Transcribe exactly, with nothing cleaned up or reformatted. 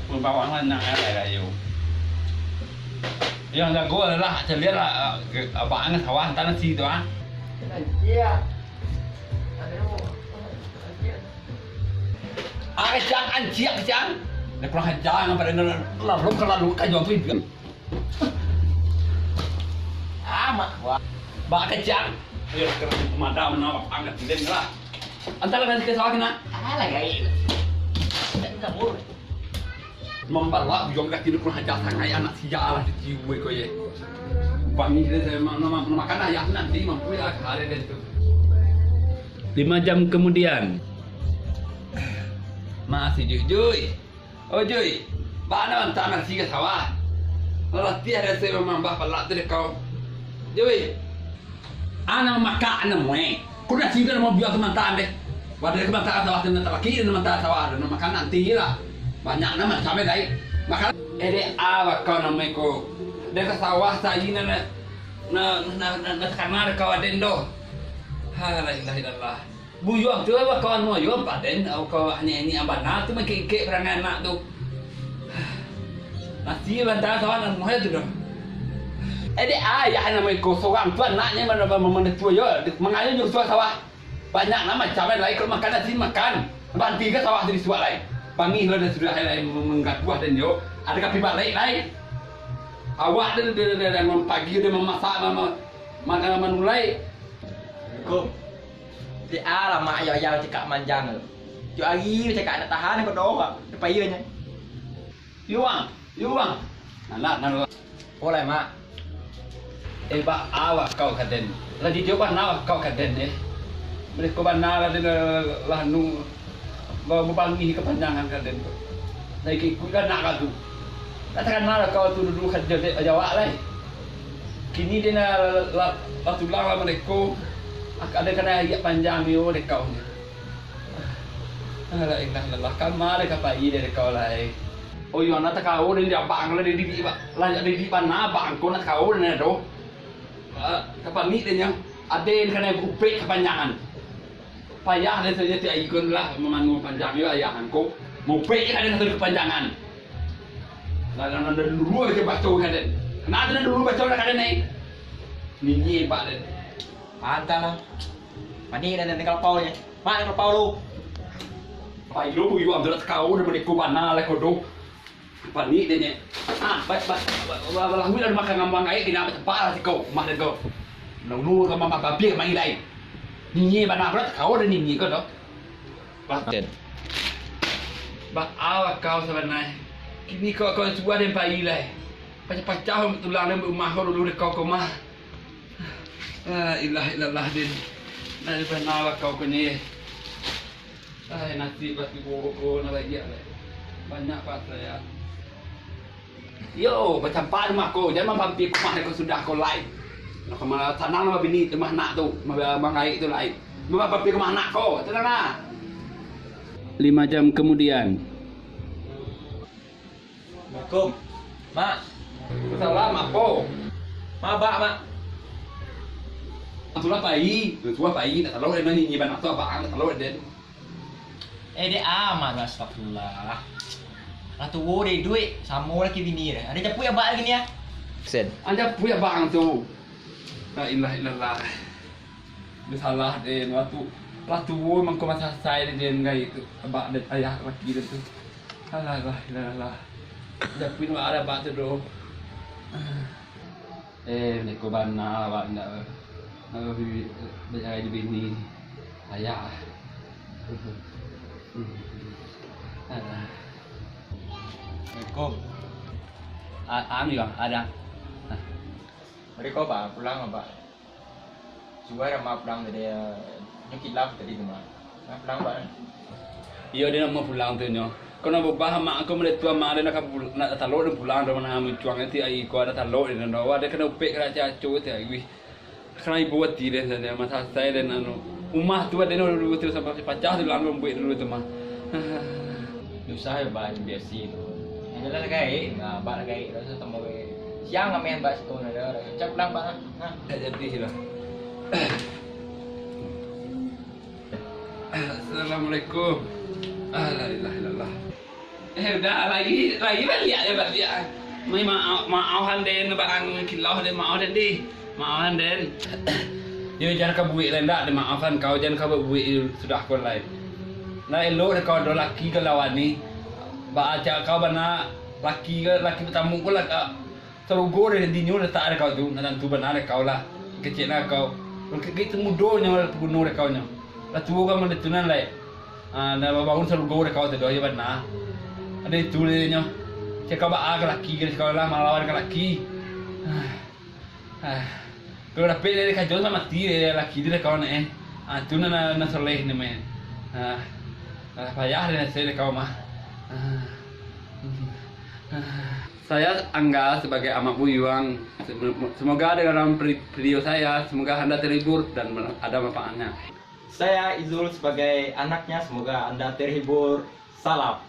Bawang lah nak, eh, ayo. Yang jago adalah, calian lah, eh, ke, abang angin sawah, entah nasi tu, ah. Ah, kacang, anciak, kacang. Dia kurang ajar, yang pada ni, lalu kelalu kacang tu, itu. Amak, wah. Bak kacang. Ayo, sekarang pemadam, nak angkat lem lah. Antara nanti ke sawah kena. Alah, gaib. Tak kabur. Mambarak bujang kaki tu kurang ajar sangaik, anak sia lah dicium ko ye. Bangih dia, saya ma-, ma-, ma-, makan ayah nanti mampu ya hari dia tu. Lima jam kemudian. Masih Jujuy. Oh Juy, bana mantah nasi ka sawah. Latih ada saya mamambah palak tu dek kau. Juy, Anak makak anak muek. Kuda sida mau biak sementara deh. Wadah sementara sawah tu, nanti lagi nanti sementara sawah tu, nanti makan nanti lah. Banyak nama cabe dai. Makan. Eh, dek, awa kau nama iko. Dek sawah saji na, na, na, na, na, na takana dek kau aden doh. Ha, la ilaha illallah. Buyuang tu awa kau anu ayo paden, awa kau hanya ini abana tu mengkikik perangai anak tu. Nasi bantah sawah nan muhai tu doh. Eh, dek ayah namo iko sorang tu anaknyo mana, mana, mana tu yo, mangayo nyo suah sawah. Banyak lah macam lain, kalau makan nasi makan. Banti ka sawah tu disuak lain. Pangih lah dah sudah lain menggaduah dan yo. Ada kapi balik lain. Awak dah, dah, dah, dah, dah pagi dah memasak, mama-, makan manulai. Assalamualaikum. Dek alah mak ayah-ayah cakak manjang tu. Tiok ari cakak nak tahan ko doh, depan iyo nyo. Yuang, yuang. Anak, anak. Polai, Mak. Eh, bak awak kau kaden. Lah jijok bana awak kau kaden, eh. Mereka bana lah, lah, lah, nu, ba-, babangih kapanjangan kaden tu. Nah, ikut-ikut lah nak kau tu. Lah takana lah kau tu dulu kaden dek awak lai. Kini dia nak la-, la-, la tulang lah mereka. Ak-, ada kena ayat panjang ni, oh, dek kau ni. La ilaha illallah, kama dek ka pai dek kau lai. Oh, iyo, nak takau dek abang lah, dek didik, ba-, lah didik bana abang ko nak takau dek tu. Ah, ka pamik dek nyo. Aden kena upek kapanjangan. Payah dek sajo ti ikun lah mamanu panjang yo ayah angko. Mupek aden tu kapanjangan. Lah, lah, lah, dulu aja baco kaden. Nah, tu dulu baco kaden ni. Nini hebat den. Antahlah. Mani dan dengan kelapau nya. Mak kelapau lu. Pai lu, yu ambil kau dan meniku bana lah kau tu. Panik dia nya. Ah, ba-, ba-, ba-, ba-, ba-, balangui lah makan ngambang air, kena apa tempat lah sikau, rumah dia kau. Nunu ka mama babir main lain. Nini bana berat kau dan nini kau tu. Bah, Cen. Bah, awak kau sabanai. Kini kau, kau suah dan pai lai. Pacah-pacah tulang dan rumah kau dulu dek kau, kau mah. La ilaha illallah, Din. Nah, bana awak kau ko ni. Ai, nasib batu buruk ko, nak baiak lai. Banyak pasal ya. Yo, bacampak rumah ko, jan mampampi rumah ko sudah ko lai. Nak kama-, sanang lah babini rumah anak tu, ma-, mangaik tu lai. Mampampi rumah anak ko, tenang lah. Lima jam kemudian. Assalamualaikum. Mak. Salam, apo? Mak, abak, Mak. Itulah pai, suah pai, tak tahu dari mana ni, bana tu abak, tak tahu dari. Eh, dek amat, astagfirullah. Lah tuo dek duit, samo laki bini deh. Ada japuik abak lagi ni, ah? Sen. Ada japuik abang tu. La ilaha illallah. Dia salah, den. Waktu lah tuo, mangko masasai, den, gai tu. Abak, den, ayah laki den tu. Alah, alah, alah, alah. Japuik abak, ada abak tu doh. Eh, neko bana awak ndak, eh, bi-, bajalan jo bini. Ayah. Assalamualaikum. A-, anu, Bang, ada. Nah. Mereka, Bang, pulang, Bang. Sudah mak pulang tadi, eh, nyo kilaf tadi tu, mak. Mak pulang, mak. Iyo, dia nak mau pulang tu nyo. Kau nak babah mak kau, mulai tu mak dia nak pul-, nak talok dia pulang, dia mana muncuang nanti ai kau ada talok dia, dia kena upek, kena caco tu ai. Kena ibu hati dia saja, masa saya dan anu. Rumah tu ada dulu tu sampai pacah tu, lalu buat dulu tu mah. Susah ya, Bang, biasa tu. Yang jelas gaek, nah, bak gaek, rasa temu gaek. Siang kami bak situ ada, rasa cap pulang, Bang. Nah. Tak jadi lah. Assalamualaikum. Ah, la ilaha illallah. Eh, udah, lagi, lagi baliak, ya, baliak. Mai maaf, maafan den, barang kilau den, maaf den, dih. Maafan den. Yo, jan ka buek lai ndak, den maafan kau, jan ka buek sudah ko lai. Lah elok dek kau ado laki ka lawan ni. Ba acak kau bana laki ka, laki partamo ko lah, ah, sarugo dek dinyo letak dek kau tu, nak tantu bana dek kau lah. Kecek lah kau. Kecek tu mudo nyo lah paguno dek kau nyo. Lah tuo kan mode tunan lai. Ah, nak babangun sarugo dek kau tu doh, yo bana. Ado itu dek nyo. Cek kau baa ka laki ka sekolah, malawan ka laki. Ah. Ah. Kalau dapek dari karajo mah mati dek laki tu dek kau nak, eh. Ah, tu nan, nan soleh ni, men. Ah. Ah, payah dek nasib dek kau mah. Ah. Hmm. Ah. Saya Angga sebagai amak buyuang. Sem-, semoga dengan dalam pri-, video saya, semoga anda terhibur dan ada manfaatnya. Saya Izul sebagai anaknya, semoga anda terhibur. Salam.